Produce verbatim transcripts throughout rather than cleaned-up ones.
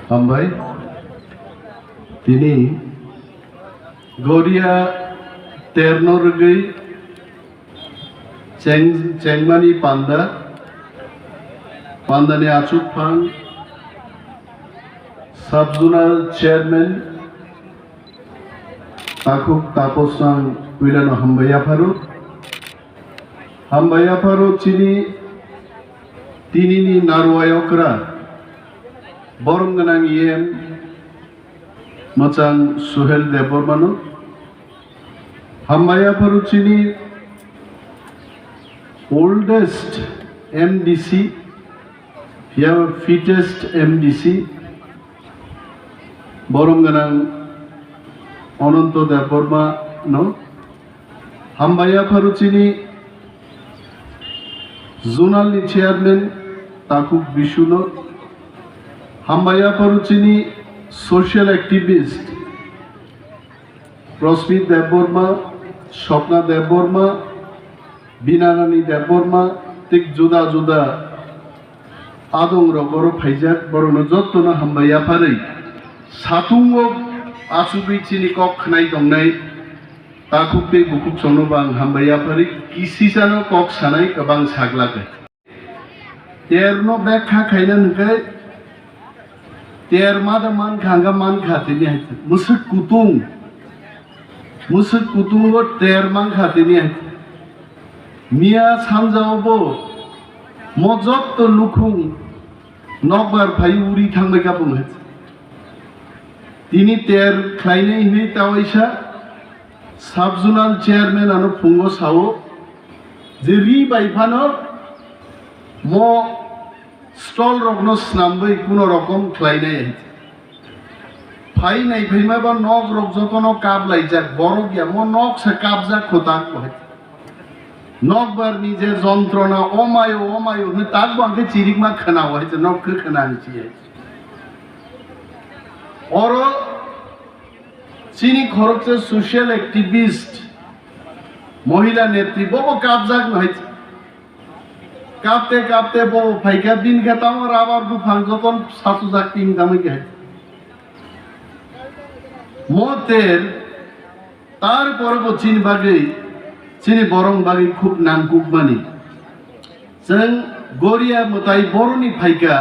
Hambai. Tini Goria terno rwgwi cheng-, chengmani panda, pandani achukphang, Sub Zonal Chairman Takhuk Taposrang puilano hambai yapharo. Hambai yapharo chini tinini narwai okra borom gwnang E M mwchang Suhel Debbarmano. Hambai yapharo chini oldest M D C, ya fittest M D C, borom gwnang Ananto Debbarmano. Hambai yapharo chini zonal ni chairman Takhuk Bisuno. Hambai yapharo chini social activist Rosmi Debbarma, Swapna Debbarma, Binarani Debbarma, tei juda juda adong rok oro phaijak, borokno jottono hambai yapharwi satungo achugwi chini kok khnai tongnai takhuk tei bukhuk chwngno bo ang hambai yapharwi kisisano kok sanai kwbang saglak. Terno bekha khaina hwnkhe ter mada mankha, hwnkha mankha tini hai. Mwswk kutung, mwswk kutungo ter mankha tini hai. Miya sanjao bo mo jotto lukhung nokbar phai uri thangbai kha bung hai. Tini ter khlainai hwnwi ta waisa Sub Zonal Chairman ano phungo sao je ri bai phano mo stall rokno snamwi kuno rokom khlainai hai. Phai nai phaima ba nok rok jotono kap laijak, borok ya mo nok se kapjak kho tak bo hai. Nokbar ni je jontrona omayo omayo hwnwi tak bo ang khe chirikma khwnao hai, nok khe khwnani si hai. Oro chini khoroksa social activist, mohila netri, bobo kapjak no hai. Kapte kapte bobo phaikha, bini khe tamo rabar buphang joton sachujak ting tamo khe hai. Mo ter, tarpore bo chini bagwi, chini borong bagwi khub nangkukmani. Chwng Goria mwtai boroni phaikha,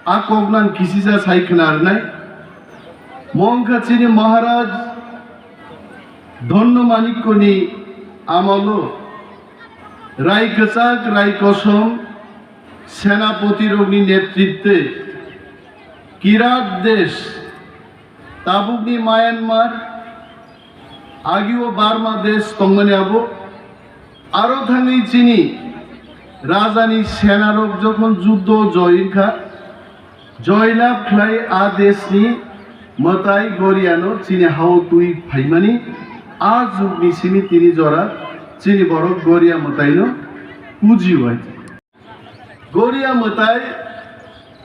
a kok nang kisisa sai khna rwnai. Mo wngkha chini Maharaj Dhonno Manikkoni amolo Rai Kwchak, Rai Kosom, Senapoti rokni netritwe Kirat desh, tabukni Myanmar, agio Burma desh tongmani abo, aro thangwi chini rajani senarok jokhon juddo joy wngkha, joy lab khlai a deshni mwtai Goriano chini hao twi phaimani, a jugni simi tini jora chini borok Goria mwtaino pujio hai. Goria mwtai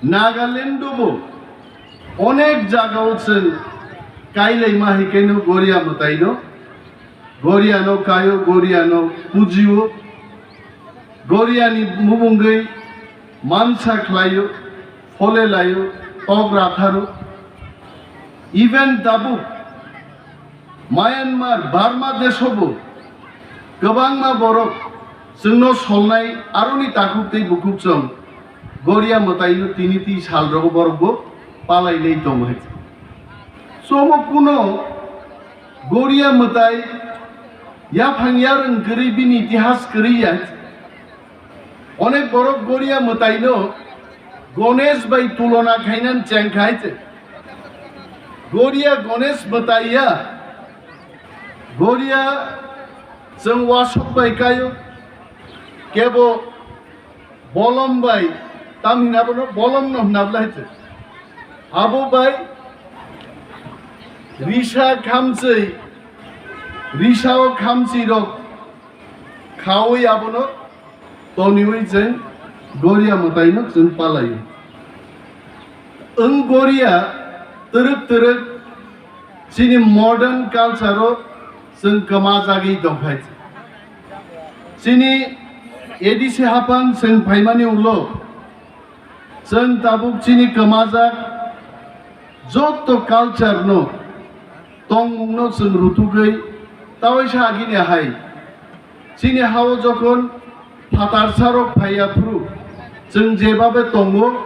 Nagaland-o bo onek jagao chwng kailaima hai khe no Goria mwtaino, Goriano kaio, Goriano pujio, Goriani mubungwi mansa khlaio, phole laio, tok ratharo. Even tabuk Myanmar, Burma desh-o bo kwbangma borok chwngno solnai aroni takhuk tei bukhuk chwng Goria mwtaino tini twi sal rogo borok bo palai lai tongo hai. Chomo kuno Goria mwtai yaphang yarwng kwrwi bini itihas kwrwi ya. Onek borok Goria mwtaino Ganesh bai tulona khainani cheng khai se. Goria Ganesh mwtai ya. Goria chwng wasok bai kaio. Kebo bolom bai, tam hina bono bolom no hna bwlai se. Abo bai risa khamchwi, risao khamchwi rok khaui abono toniui chwng Goria mwtaino chwng palaio. Wng Goria twrwk twrwk chini modern culture-o chwng kwmajagwi tongphai. Chini A D C haphang chwng phaimani ulo chwng tabuk chini kwmajak Jotto culture no tongmung no chwng rutugwi tawaisa agini hai chini hao jokhon phatar sarok phaiya phuru chwng jebabe tongo,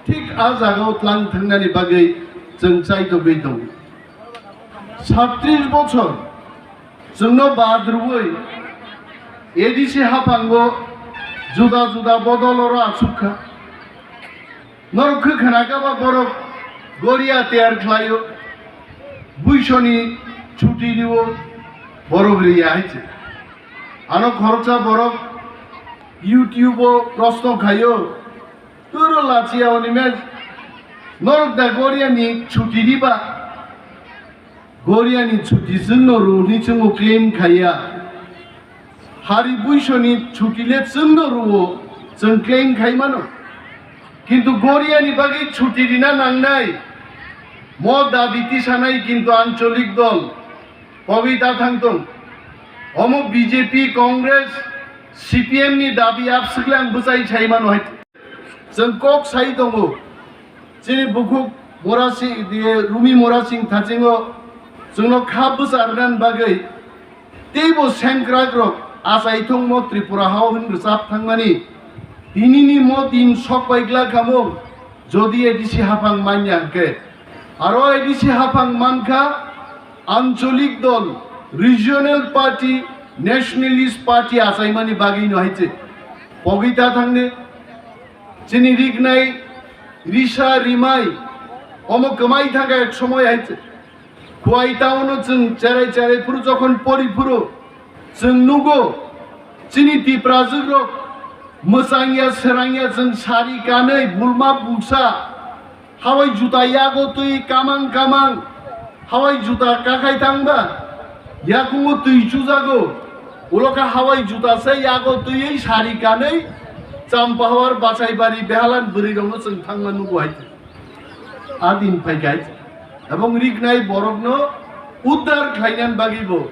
thik a jagao tlang thangnani bagwi chwng chaitogwi tongo. Satris bochor chwngno bad rwui A D C haphango juda juda bodol oro achuk kha. Norok khe khna kha ba borok goria tiyar khlaio, buisoni chuti rio, borok riya hai se. Ano khoroksa borok YouTube o proshno khaio, turo lachiya oni me norok da goria ni chuti riba? Goria ni chuti chwngno rw hwnwi chwngno claim khaiya. Hari buisoni chuti le chwngno rwo, chwng claim khai mano. Kintu goria ni bagwi chuti rina nangnai. Mo dabi tisanai kintu ancholik dol pogwi ta thang tong. Omo B J P, Congress, C P M ni dabi abswk le ang bwchai sai mano hai. Chwng kok sai tongo, chini bukhuk Murasing, diye Rumi Murasing thachingo chwngno kha bwcharnani bagwi teibo sengkrakrok achai thungmo Tripura hao hwn rwchap thangmani. Tinini mo din sok bai glak kha mung, jodi A D C haphang manya hwnkhe. Aro A D C haphang mankha ancholik dol, regional party, nationalist party achaimani bagwino hai se. Pogwi ta thangni. Chini riknai risa rimai omo kwmai thangkha ek somoi hai se. Khuai taono chwng cherai cherai phuru jokhon pori phuru chwng nugo chini Tiprajwk rok mwchangya srangya chwng sari kanwi bulma bulsa hawai juta yago twi kamang kamang hawai juta kakhai thangba yakungo twi chujago. Ulo kha hawai juta se yago twiwi sari kanwi Champahawar, Bachaibari, Behalan bwrwi rokno chwng thangma nugo hai. A din phai kha hai. Ebong riknai borokno uddar khlainani bagwi bo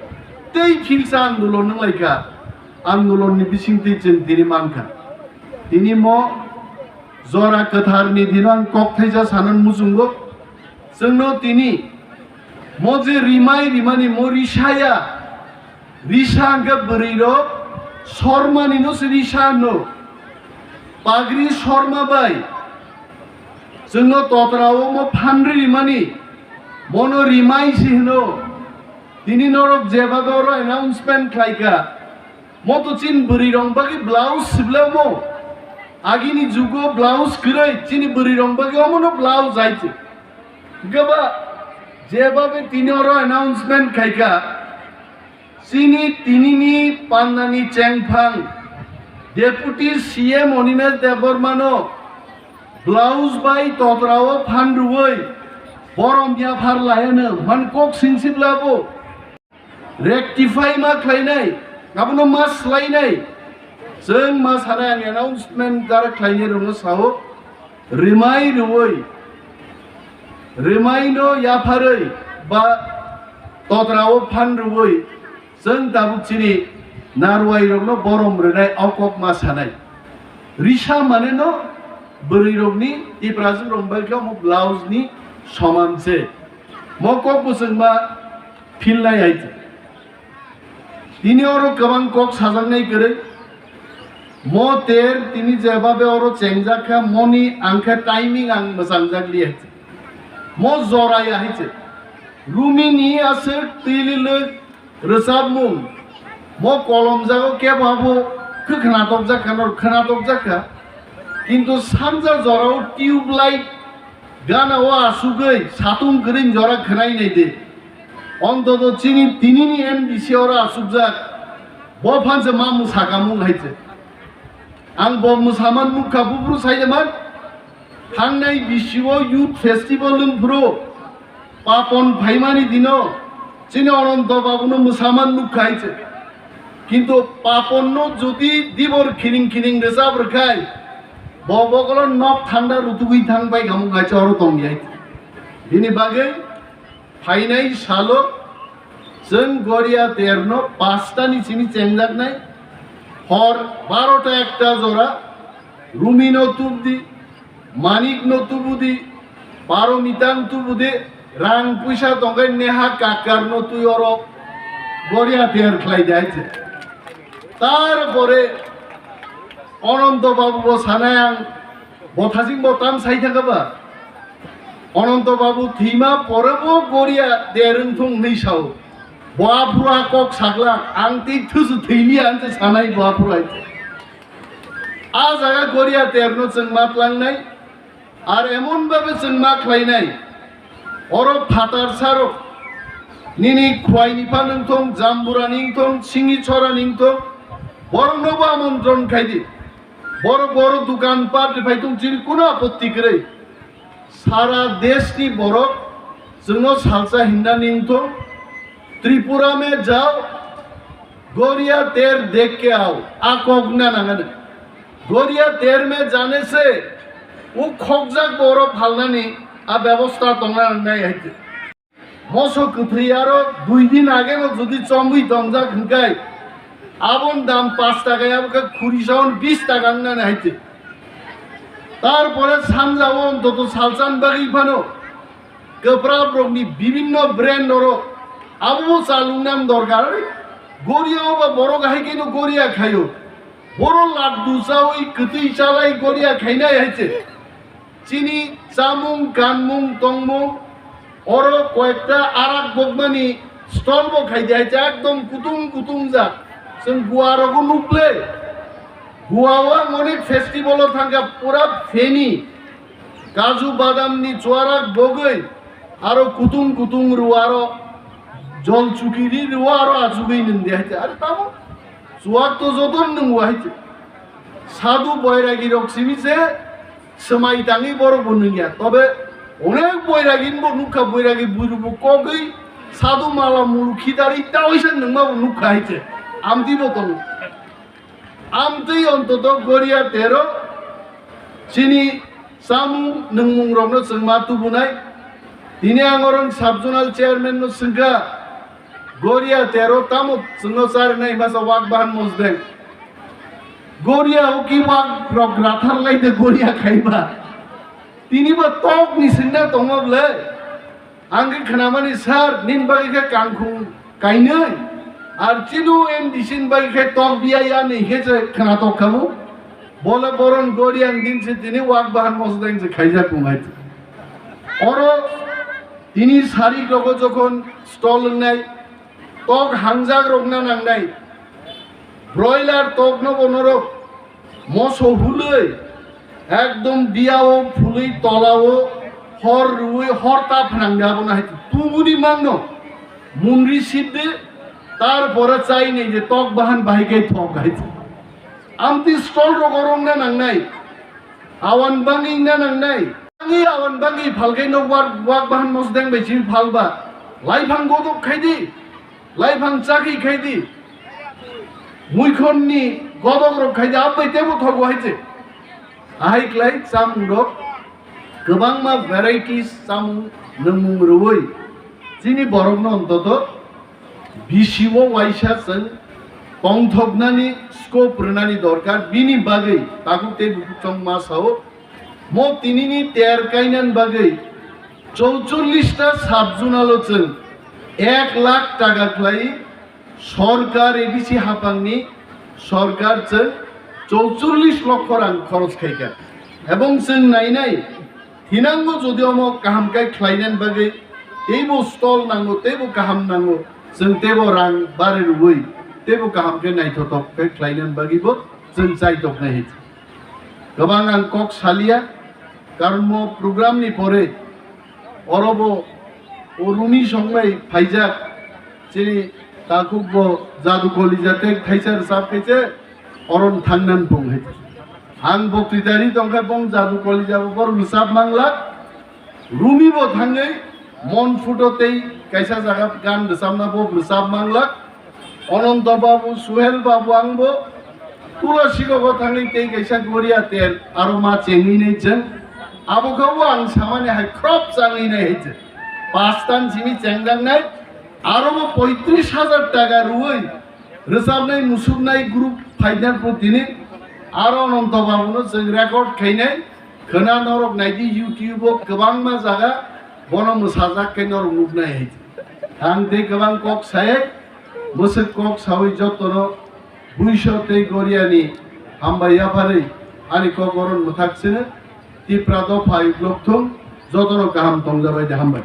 tei philsa andolon wng lai kha. Andolonni bisingtwi chwng tini man kha. Tini mo jora kwtharni dino ang kok thaisa sanani muchungo. Chwngno tini mo je rimai rimani mo risaya. Risa hwnkhe bwrwi rok Sormani no se risa no. Pagri Sorma bai chwngno totra o mo phan ri rimani mono rimai se hwno. Tini norok jeba doro announcement khlai kha. Mo to chin bwrwi rok bagwi blouse sibla mo. Agini jugo blouse kwrwi chini bwrwi rok bagwi omo no blouse ai se. Hwnkhe ba jeba be tini oro announcement khai kha. Chini tinini pannani chengphang Deputy C M Animesh Debbarmano blouse bai totrao phan rwui borom yaphar laiano hwn kok singsiblabo rectify ma khlainai, abono ma swlainai. Chwng ma sanai ang announcement jara khlainai rwngno sao. Rimai rwui, rimaino yapharwi ba totrao phan rwui chwng tabuk chini narwai rokno borom rwnai o kok ma sanai. Risa mane no bwrwi rokni Tiprajwk rok bai khe omo blouse ni soman se. Mo kok bwswng ma philnai hai. Tini oro kwbang kok sajaknai kwrwi. Mo ter tini jeba be oro chengjak kha, moni ang khe timing ang mwchangjak li hai. Mo jora ya hai se. Rumini aswk twi lwlwk rwchapmung. Mo kolom jago kebo abo khe khwnatokjak kha, nor khwnatokjak kha. Kintu sanja jorao tube light gana o asugwi satung kwrwini jora khwnai nai de. Ontoto chini tinini M D C oro asukjak. Bo phanse ma mwsakamung hai se. Ang bo mwsaman nukha buphuru saijaman. Thangnai bisio youth festival wng phuru Papon phaimani dino chini Ononto Babuno mwsaman nukha hai se. Kintu Paponno jodi dibor khining khining rwchap rwkhai, bo bokolo nok thanda rutugwi thang bai khamung hai se oro tong hai. Bini bagwi phainai salo chwng Goria terno pasta ni simi chengjaknai, hor barota ekta jora Rumino tubdi, Manikno tubudi, Paro mitang tubu de, rang puisa tongkhe neha kakar no twi oro Goria ter khlai de aise. Tarpore Ononto Babu bo sanai ang bothasing bo tam sai thangkha ba. Ononto Babu thwima pore bo Goria ter wngthung hwnwi sao. Bo aphuru a kok saglak, ang tei thusu thwiliya ang se sanai bo aphuru aise. A jaga Goria terno chwng ma tlangnai, ar emon bhabe chwng ma khlainai, oro phatar sarok, nini khwai ni phan wngthong, jambura ni wngthong, singi chora ni wngthong, borok no bo amontron khai di. Borok, borok dukan pat phai tong, chini kuno apotti kwrwi. Sara desh ni borok chwngno salsa hinna ni wngthong, Tripura mein jao, Goria ter dekh ke ao, a kok na nangani. Goria ter mein jane se, u khokjak borok phalnani a bebosta tongna nangnai hai. Moso kwthwi aro dui din age no jodi chongwi tongjak hwnkhe, abon dam pash taka, abo khe khuri saon bish taka wngnani hai. Tarpore sanja o ontoto salsan bagwi phano kwpra borokni bibinno brand norok abo bo chalungnani dorkar. Goria o ba borok hai khe no Goria khaio. Boro laddu chawi kwtwi chalai Goria khainai hai se. Chini chamung kanmung tongmung oro koyekta arak bokmani stall bo khaidi hai se, ekdom kutung kutung jak. Chwng Goa rogo nukle. Goa o ang onek festival o thangkha, pura feni. Kaju badam ni chuarak bogwi aro kutung kutung rw aro jol chukiri rw aro achugwi nwng de hai se. Are tamo chuak to joto nwng o hai se. Sadhu boiragi rok simi se swmai tangwi borok bo nwng ya. Tobe onek boiragi bo nukha, boiragi buru bo kogwi sadhu mala mulu khidari tawi se nwngma bo nukha hai se. Amtwi bo tongo. Amtwi ontoto Goria tero chini chamung nwngmung rokno chwng ma tubunai. Tini ang oro sub zonal chairman no swngkha, Goria tero tamo chwngno charinai masa Wak Bahan Mosdeng. Goria o ki wak rok rathar lai de Goria khaiba. Tini bo tok ni singna tongma ble. Ang khe khnamani, "Sir, nini bagwi khe kangkhung kainwi, ar chini M D C ni bagwi khe tok biya ya," ni khe se khnatok khamu. Bole boron Goria ni din se tini Wak Bahan Mosdeng se khaijak wngnai. Oro tini sarik rogo jokhon stall wngnai, tok hangjak rokna nangnai. Broiler tokno bo norok moso hulwi ekdom biyao phulwi tolao hor rwui hor ta phnangdi abono hai tubuni mangno munri sibdi, tarpore chainai je tok bahan bahai khe thok hai. Amtwi stall rok orongna nangnai, awan bangwi na nangnai. Bangwi awan bangwi phalkhe no Wak, Wak Bahan Mosdeng bai simi phalba. Laiphang godok khaidi, laiphang chakhi khaidi, muikhon ni godok rok khaidi, abai tebo thogo hai se. Ahai klai chamung rok, kwbangma varieties chamung nwngmung rwui chini borok no ontoto bisi o waisa chwng tongthoknani scope rwnani dorkar, bini bagwi takhuk tei bukhuk chongma sao. Mo tinini ter kainan bagwi chouchollish ta sub zonal o chwng ek lakh taka khlai sorkar, A D C hapangni sorkar chwng chouchollish lokho rang khoros khaikha. Ebong chwng nainai, thinango jodi omo kaham khe khlainani bagwi teibo stall nango, teibo kaham nango, chwng teibo rang bari rwui teibo kaham khe naithotok khe khlainani bagwibo chwng chaitoknai hai. Kwbang ang kok saliya, karon mo program ni pore oro bo o Rumi song bai phaijak, chini takhuk bo Jadu Kolija tei thaisa rwchap khe se oron thangnan bong hai. Ang boktwitari tongkha bong Jadu Kolija bo bor rwchap manglak. Rumi bo thangwi Mon Photo tei kaisa jaga gan rwchapna bo rwchap manglak. Ononto Babu, Suhel Babu, ang bo Tulasi Gogo thangwi tei kaisa Goria ter aro ma chengwi nai chwng. Abo khe bo ang samani hai khrop changwi nai hai chwng. Pastan simi chengdang nai, aro bo poitris hajar taka rwui rwchapnai musuknai group phainai bo tini aro Ononto Babu no chwng record khainai. Khwna norok naidi YouTube o kwbangma jaga bono mwsajak khe norok nuknai hai. Ang tei kwbang kok saye, bwswk kok sawi jotono buiso tei goriani hambai yapharwi ani kok oron mwthak sino. Tipra dopha yuklok thung, jotono kaham tongjabai de hambai.